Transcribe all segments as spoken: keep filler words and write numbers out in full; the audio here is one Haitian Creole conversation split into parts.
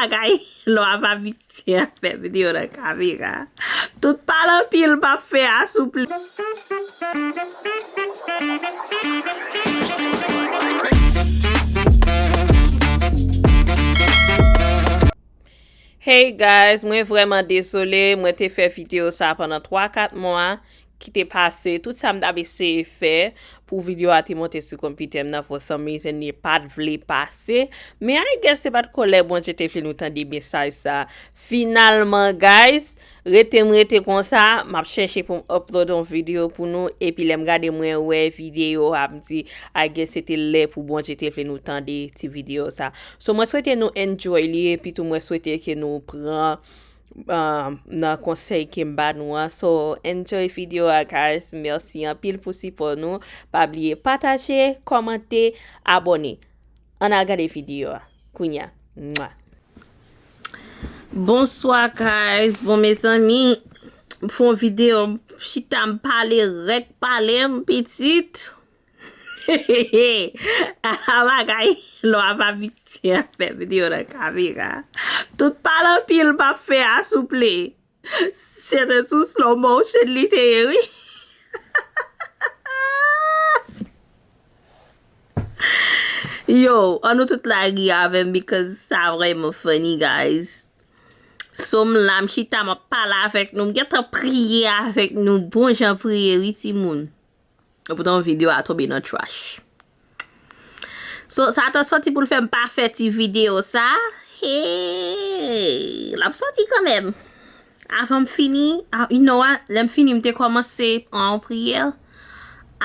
Bagay lwa pa piti a fè videyo nan kamera. Tout pale anpil m ap fè a souple. Hey guys, mwen vrèman dezole, mwen te fè videyo sa pandan twa kat mwa ki te pase, tout sa m t ap eseye fè pou videyo a te monte sou konpitè m nan, for some reason, li pa t vle pase. Men I guess se pa t kolè Bondye te vle nou tande mesaj sa. Finalman, guys, rete m rete konsa, m ap chèche pou m upload yon videyo pou nou, epi lè m gade mwen wè videyo a, m di, I guess se te lè pou Bondye te vle nou tande ti videyo sa. So, mwen swete nou enjoy li, epi tou mwen swete ke nou pran um, nan konsèy ke m ba nou an. So, enjoy videyo a, guys. Mèsi anpil pou sipò nou. Pa bliye pataje, kòmante, abòne. Ann al gade videyo a kounya. Mwa. Bonswa, guys. Bon, mezanmi, m fè yon videyo, m chita m pale, rèk pale m, pitit. Ala bagay lwa pa piti a fè videyo nan kamera. Tout pale anpil m ap fè a souple. Se te sou slow motion li te ye, wi. Yo, an nou tout la ri avè m because sa vrèman funny, guys. So, m la, m chita, m ap pale avèk nou, m gentan priye avèk nou, bon jan priye, wi, timoun. Epoutan, videyo a tonbe nan trash. So, Satan sòti pou l fè m pa fè ti videyo sa. Hey, l ap sòti kanmenm. Avan m fini, a, you know what? Lè m fini, m te kòmanse an priyè.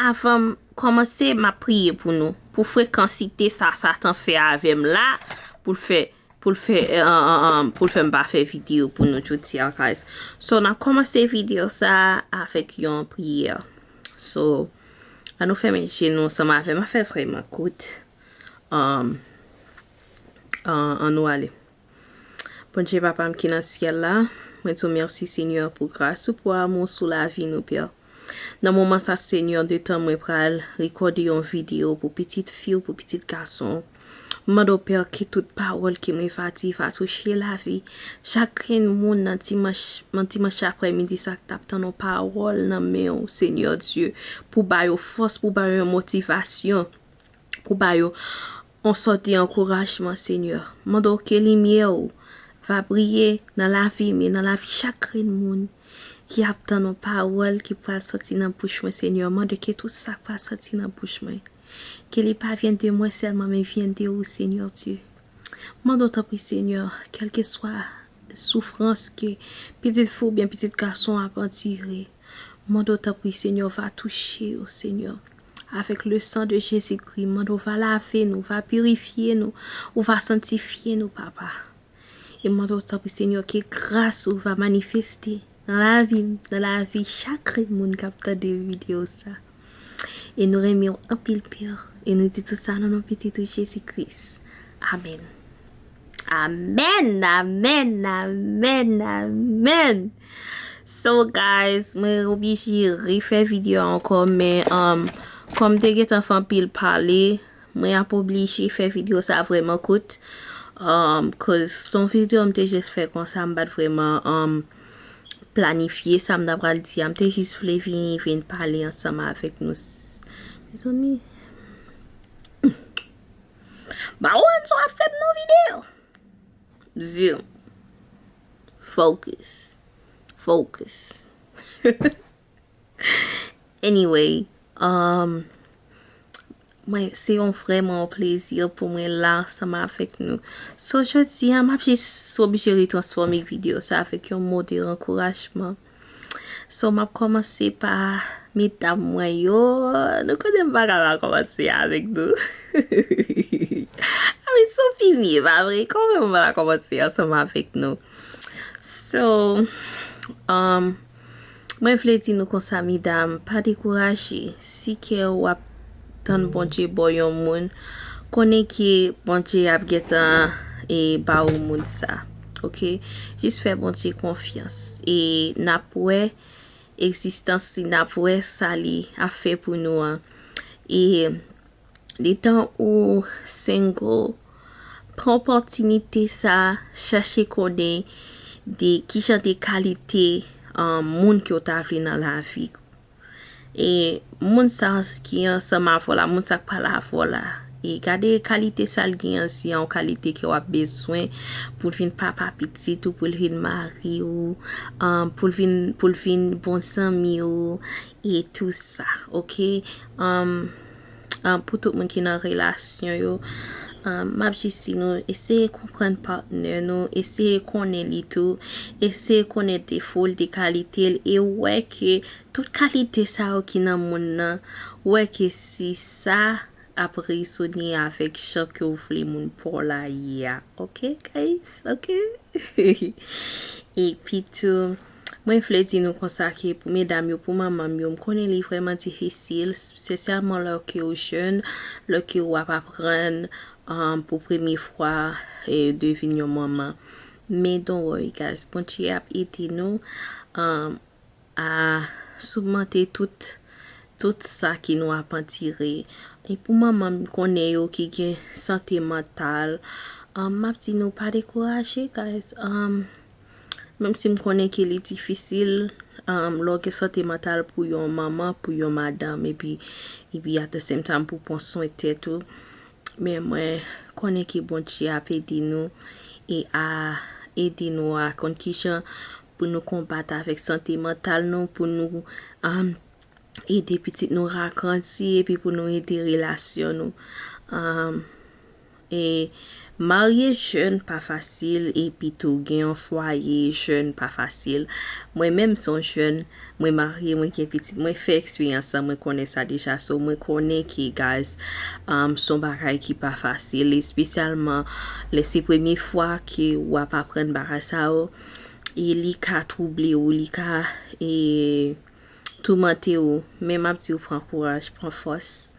Avan m kòmanse, m ap priye pou nou. Pou frekansite sa Satan fè avè m la, pou l fè pou l fè, eh, an, an, an, pou l fè m pa fè videyo pou nou jodi a, guys. So, n ap kòmanse videyo sa a avèk yon priyè. So, ann nou fèmen je nou ansanm avè m. M ap fè vrèman kout. Um, an, ann nou ale. Bondye Papa m ki nan syèl la, mwen di w mèsi, Senyè, pou gras ou, pou amou sou lavi nou, Pè. Nan moman sa, Senyè, de tan mwen pral rekòde yon videyo pou pitit fi w, pou pitit gason w. M mande w, Pè, ke tout pawòl ke mwen va di va touche lavi chak grenn moun nan dimanch, nan dimanch aprèmidi sa k t ap tann yon pawòl nan men w, Senyè Dye, pou ba yo fòs, pou ba yo yon motivasyon, pou ba yo yon sòt de ankourajman, Senyè. M mande w ke limyè w va briye nan lavi m e nan lavi chak grenn moun ki ap tann yon pawòl ki pral sòti nan bouch mwen, Senyè. M mande ke tout sa k pral sòti nan bouch mwen, ke li pa vyen de mwen sèlman, men vyen de ou, Senyè Dye. M mande w, tanpri, Senyè, kèlkeswa soufrans ke pitit fi w oubyen pitit gason w ap andire, m mande w, tanpri, Senyè, w va touche yo, Senyè. Avèk le sang de Jésus-Christ, m mande w va lave nou, va pirifye nou, ou va santifye nou, Papa. E m mande w, tanpri, Senyè, ke gras ou va manifeste nan lavi m, nan lavi chak grenn moun k ap tande videyo sa. E nou renmen w anpil, Pè. E nou di tout sa nan non pitit ou, Jezi Kris. Amèn. Amèn, amèn, amèn, amèn. So, guys, mwen oblije refè videyo a ankò, men, um, kòm m te gentan fè anpil pale, mwen ap oblije fè videyo sa vrèman kout. Um, 'cause se yon videyo m te jis fè konsa, m pa t vrèman, um, planifye sa m ta pral di a. M te jis vle vini, vin pale ansanm avèk nou. S-, mezanmi. M pa konprann sa w ap fè m nan videyo. Zoom. Focus. Focus. Anyway, um, mwen, se yon vrèman yon plezi pou mwen la ansanm avèk nou. So, jodi a, m ap jis oblije retransfòme videyo sa avèk yon mo de ankourajman. So, m ap kòmanse pa medam mwen yo. Nou konnen m pa ka pa kòmanse avèk nou. Ami Sophie m ye, pa vre? Kòman m pa kòmanse ansanm avèk nou? So, um, mwen vle di nou konsa, medam, pa dekouraje. Si ke w ap tann Bondye ba w yon moun, konnen ke Bondye ap gentan, e, ba ou moun sa. Oke? Jis fè Bondye konfyans. E n ap wè egzistans li, n ap wè sa li ap fè pou nou an. E letan ou single, pran opòtinite sa, chache konnen de kijan de kalite um, moun ke w ta vle nan lavi. E moun sa ki ansanm avè w la, moun sa k pale avè w la, e gade kalite sa l gen an, si yon kalite ke w ap bezwen pou l vin papa pitit ou, pou l vin mari ou, um, pou l vin, pou l vin bon zanmi ou, e tou sa, oke? Um, um, pou tout moun ki nan relasyon yo, um, m ap jis di nou, eseye konprann patnè nou, eseye konnen li tou, eseye konnen defo l, de kalite l, e wè ke tout kalite sa yo ki nan moun nan, wè ke si sa ap rezone avèk jan ke w vle moun pa w la ye a. Oke, guys? Oke? Epi tou, mwen vle di nou konsa ke pou medam yo, pou manman m yo, m konnen li vrèman difisil, espesyaman lè ke w jèn, lè ke w ap aprann um, pou premye fwa e, devin yon manman. Men don't worry, guys, Bondye ap ede nou um, a soumante tout, tout sa ke nou ap andire. E pou manman m konnen yo ki gen sante mantal, um, m ap di nou pa dekouraje, guys. Um, menm si m konnen ke li difisil, um, lè w gen sante mantal pou yon manman, pou yon madanm, epi, epi at the same time pou pran swen tèt ou. Men mwen konnen ke Bondye ap ede nou e a ede nou a konn kijan pou nou konbat avèk sante mantal nou, pou nou um, ede pitit nou ragrandi, epi pou nou ede relasyon nou. Um, e marye jèn pa fasil, epi tou gen yon fwaye jèn pa fasil. Mwen menm se yon jèn, mwen marye, mwen gen pitit, mwen fè eksperyans sa, mwen konnen sa deja, so mwen konnen ke, guys, um, se yon bagay ki pa fasil, espesyalman lè se premye fwa ke w ap aprann bagay sa yo, e li ka twouble ou, li ka e, toumante ou, men m ap di w pran kouraj, pran fòs.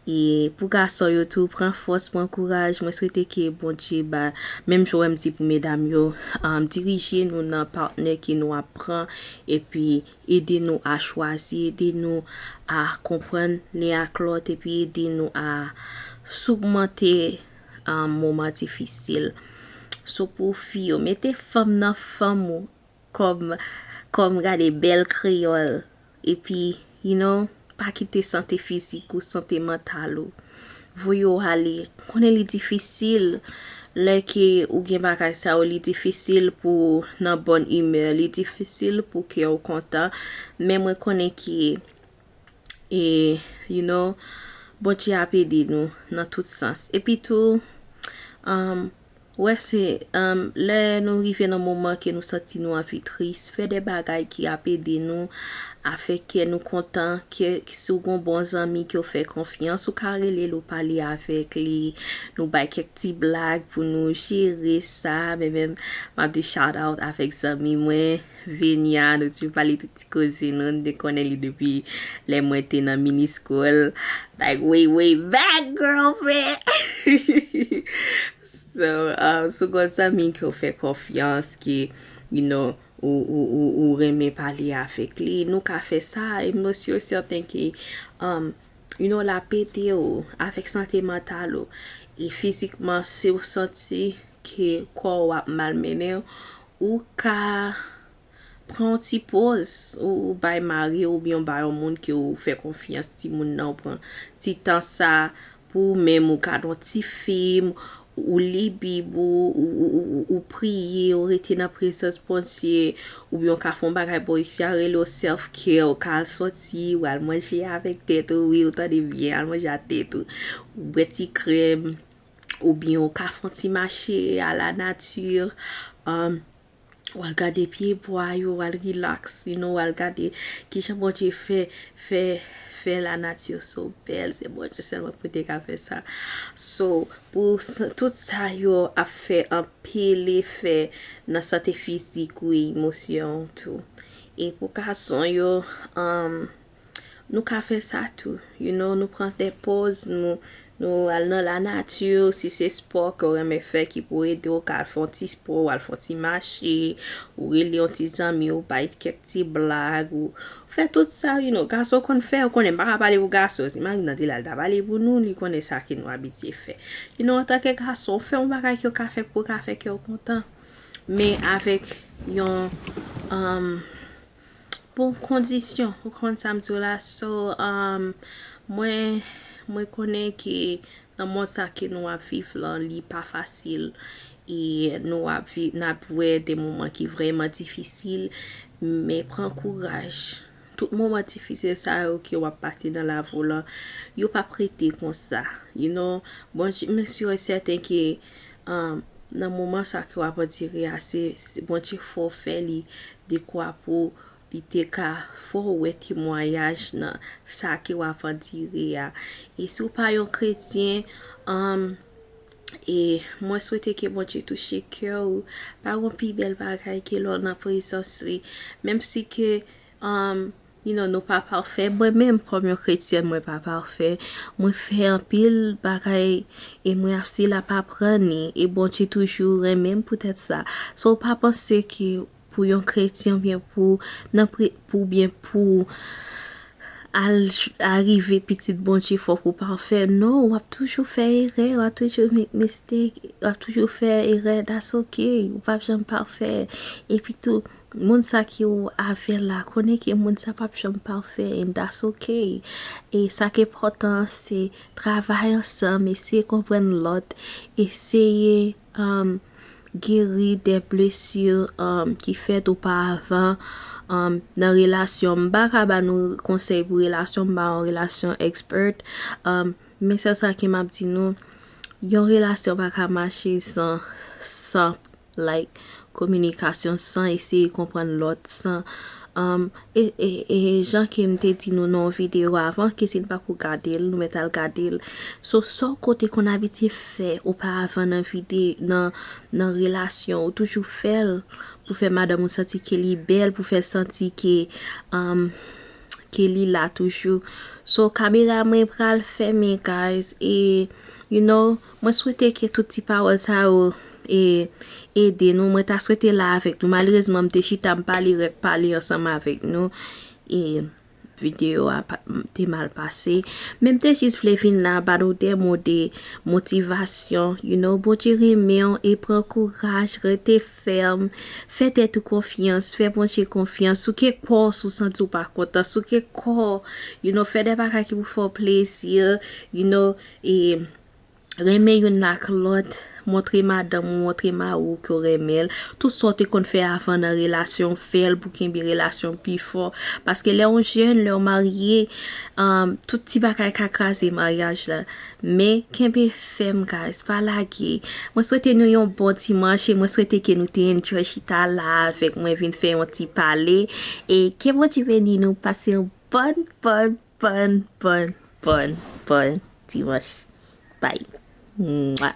E pou gason yo tou, pran fòs, pran kouraj. Mwen swete ke Bondye ba, menm jan w wè m di pou medam yo, um, dirije nou nan patnè ke nou ap pran, epi ede nou a chwazi, ede nou a konprann len ak lòt, epi ede nou a soumante um, moman difisil. So pou fi yo, mete fanm nan fanm ou kòm, kòm gade bèl kreyòl. Epi, you know, pa kite sante fizik ou, sante mantal ou voye w ale. Konnen li difisil lè ke ou gen bagay sa yo, li difisil pou w nan bòn imè, li difisil pou kè w kontan. Men mwen konnen ke, e, you know, Bondye ap ede nou nan tout sans. Epi tou, um, wè se, um, lè nou rive nan moman ke nou santi nou anvi tris, fè de bagay ki ap ede nou a fè kè nou kontan, ke, ke si w gon bon zanmi ke w fè konfyans, ou ka rele l, ou pale avèk li, nou bay kèk ti blag pou nou jere sa, men menm, m ap di shout out avèk zanmi mwen, Venya, nou toujou pale tout ti koze nou, nou te konnen li depi lè mwen te nan mini school, like way, way back, girlfriend. So, uh, si w gon zanmi ke w fè konfyans, ke, you know, ou, ou, ou, ou renmen pale avèk li, nou ka fè sa, e mwen si sèten ke, um, you know, l ap ede w avèk sante mantal ou, e fizikman, si w santi ke kò w ap malmennen w, ou ka pran yon ti poz, ou, ou bay mari w oubyen w bay yon moun ke w fè konfyans, timoun nan, ou pran ti tan sa pou ou menm, ou gade yon ti fim, ou li bib ou, ou, ou, ou, ou priye, ou rete nan prezans Bondye, oubyen w ka fè yon bagay pou w, sa rele w self care, ou ka al sòti, ou al manje avèk tèt ou, wi, ou tande byen, al manje ak tèt ou, ou bwè ti krèm, oubyen ou ka fè yon ti mache a la nati, um, w al gade pyebwa yo, w al relax, you know, w al gade kijan Bondye fè, fè, fè lanati so bèl. Se Bondye sèlman pou te ka fè sa. So, pou s- tout sa yo ap fè anpil efè nan sante fizik ou e emosyon ou tou. E pou gason yo, um, nou ka fè sa tou. You know, nou pran de poz, nou, Nou al nan lanati, si se spò ke w renmen fè ki pou ede w, ka al fè yon ti spò, w al fè yon ti mache, ou rele yon ti zanmi, ou bay kèk ti blag, ou fè tout sa, you know, gason konn fè, ou konnen, m pa ka pale pou gason, si Magnan te la, l ta pale pou nou, li konnen sa ke nou abitye fè. You know, antanke gason, fè yon bagay ke w ka fè, pou ka fè kè w kontan. Men avèk yon, um, bon kondisyon, ou konn sa m di w la. So, um, mwen, mwen konnen ke nan mond sa ke nou ap viv lan, li pa fasil. E nou ap vi-, n ap wè de moman ki vrèman difisil, men pran kouraj. Tout moman difisil sa yo ke w ap pase nan lavi w lan, yo p ap rete konsa. You know, bon, mwen si e sèten ke, um, nan moman sa ke w ap andire a, se, se Bondye fè w fè li dekwa pou li te ka fè w wè temwayaj nan sa ke w ap andire a. E si w pa yon kretyen, um, e mwen swete ke Bondye touche kè w. Pa gen pi bèl bagay ke lè w nan prezans li. Menm si ke, um, you know, nou pa pafè. Mwen menm, kòm yon kretyèn, mwen pa pafè. Mwen fè anpil bagay e mwen ap, still ap aprann li. E Bondye toujou renmen m poutèt sa. So, w pa panse ke pou yon kretyen, oubyen pou, nan pre-, pou, oubyen pou al j-, arive pitit Bondye, fòk ou pafè. Non, w ap toujou fè erè, w ap toujou make mistake, w ap toujou fè erè, that's okay. Ou p ap janm pafè. Epi tou, moun sa ke w avè la, konnen ke moun sa p ap janm pafè, and that's okay. E sa k enpòtan, se travay ansanm, eseye konprann lòt, eseye, um, geri de blesi, um, ki fèt oparavan, um, nan relasyon. M pa ka ba nou konsèy pou relasyon, m pa yon relasyon expert, um, men sèl sa ke m ap di nou, yon relasyon pa ka mache san, san, like, kominikasyon, san eseye konprann lòt, san, um, e, e, e jan ke m te di nou nan yon videyo avan, ke si n pa ko gade l, nou mèt al gade l. So, sa w kote konn abitye fè oparavan nan vide-, nan, nan relasyon, ou toujou fè l pou fè madanm ou santi ke li bèl, pou fè santi ke, um, ke li la toujou. So, kamera mwen pral fèmen, guys. E, you know, mwen swete ke tout ti pawòl sa yo, e, ede nou. Mwen ta swete la avèk nou. Malerezman, m te chita, m pale, rèk pale ansanm avèk nou. E videyo a pa, te mal pase. Men m te jis vle vin la, ba nou de mo de motivasyon. You know, Bondye renmen w e pran kouraj, rete fèm, fè tèt ou konfyans, fè Bondye konfyans. Si w gen kò, si w santi w pa kontan, si w gen kò, you know, fè de bagay ki pou fè w plezi, you know, e renmen youn ak lòt, montre madanm ou, montre mari w ke w renmen l. Tout sa w te konn fè avan nan relasyon, fè l pou kenbe relasyon pi fò. Paske lè w jèn, lè w marye, um, tout ti bagay ka kraze maryaj la. Men, kenbe fèm, guys, pa lage. Mwen swete nou yon bon dimanch e mwen swete ke nou te enjoy chita la avèk mwen, vin fè yon ti pale. E ke Bondye beni nou, pase yon bòn, bòn, bòn, bòn, bòn, bòn dimanch. Bye. Mwa.